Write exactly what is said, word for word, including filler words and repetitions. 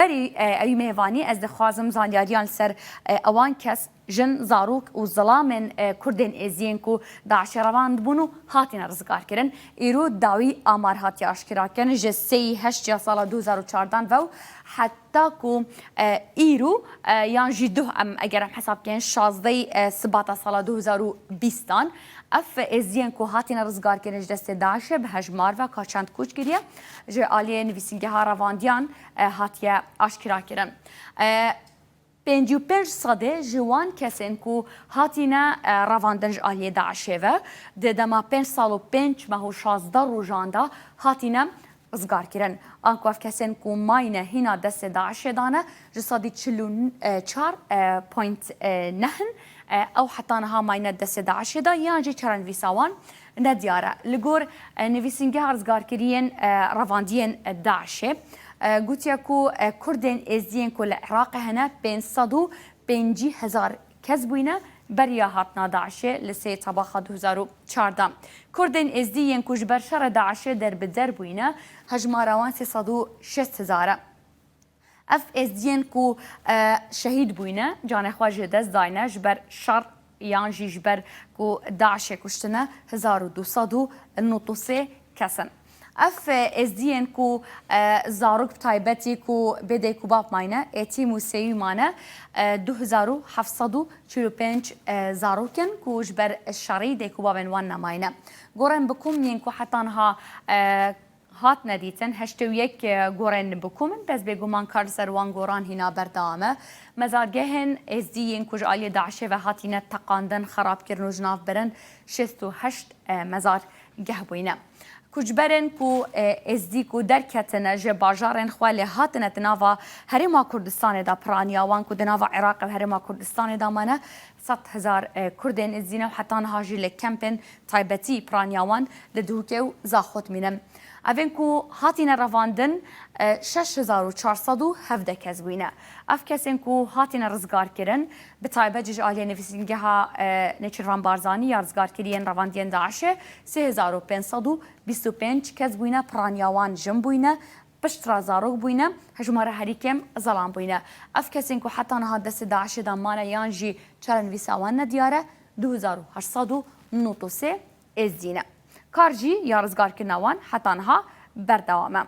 E, ewî mêvanî, ez dixwazim zanyariyan li ser, e, ewan kes, jin, zarok û zilamên, e, Kurdên Êziyên ku DAIŞê revandibûn û hatine rizgarkirin. Îro dawî amar hatiye aşkerakirin, ji sêyî heşt ya sala du hezar û çardan ve û heta ku, e, îro, e, yan jî duh em, eger em hesab bikin, şazdeyî, e, Sibata sala du hezar û bîstan, ev Êziyên ku hatine rizgarkirin ji destê DAIŞê bi hejmar ve ka çend koç kiriye, ji aliyê nivîsîngeha revandiyan, e, hatiye aşkerakirin. E, pêncî û pênc sedê ji wan kesên ku hatine, e, revandin ji aliyê DAIŞê ve, di dema pênc sal û pênc meh û şazdeh rojan de hatine rizgarkirin. Anku ev kesên ku mayne hîna destê DAIŞê de ne, ji sedî çil û çar point neh in, e, ew heta niha mayne destê DAIŞê de yan jî çarenivîsa wan nediyar e. Li gor, e, nivîsîngeha rizgarkiriyên, e, revandiyên DAIŞê, e, gotiye ku, e, Kurdên Êzidiyên ku li Iraqê hene pênc sed û pêncî hezar kes bûyne beriya hatina DAIŞê li sê Tebaxa du hezar û çardeh. Kurdên Êzidî yên ku ji ber şerê DAIŞê derbider bûyne, hejmara wan sê sed û şêst hezar e. Ev Êzdiyên ku, e, şehîd bûyne, canê xwe ji dest dayne ji ber şer yan jî ji ber ku DAIŞê kuştine, hezar û du sed û nod û sê kes in. Ev, e, Êzdiyên ku, e, zarok bi taybetî ku bê dayik û bav mayne, êtîm û sêwî mane, e, du hezar û heft sed û çil û pênc, e, zarok in ku ji ber şerî dayik û bavên wan nemayne. Gorên bi kom yên ku heta niha, e, hatine dîtin, heştê û yek gorên bi kom in, bes bêguman kar li ser wan goran hîna berdewam e. Mezargehên Êzdî yên ku ji aliyê DAIŞê ve hatine teqandin, xerabkirin û ji nav birin, şêst û heşt, e, mezargeh bûyne. Koçberên ku, e, Êzdî ku derketine ji bajarên xwe lê hatine di nava Herêma Kurdistanê de piraniya wan ku di nava Iraqê û Herêma Kurdistanê de mane, sed hezar, e, Kurdên Êzdî ne û heta niha jî li kempên taybetî piraniya wan li Dihokê û Zaxo dimînin. Evên ku hatine revandin, e, şeş hezar û çar sed û hevdeh kes bûyne. Ev kesên ku hatine rizgarkirin, bi taybet jî ji aliyê nivîsîngeha, e, Nêçîrvan Barzanî ya rizgarkiriyên revandiyên DAIŞê, sê hezar û pênc sed û bîst û pênc kes bûyne, piraniya wan jin bûyne, piştre zarok bûyne, hejmara herî kêm zelam bûyne. Ev kesên ku heta niha destê DAIŞê de mane yan jî çarenivîsa wan nediyar e, du hezar û heşt sed û nod û sê Êzdî ne. Kar jî ya rizgarkirina wan heta niha berdewam e.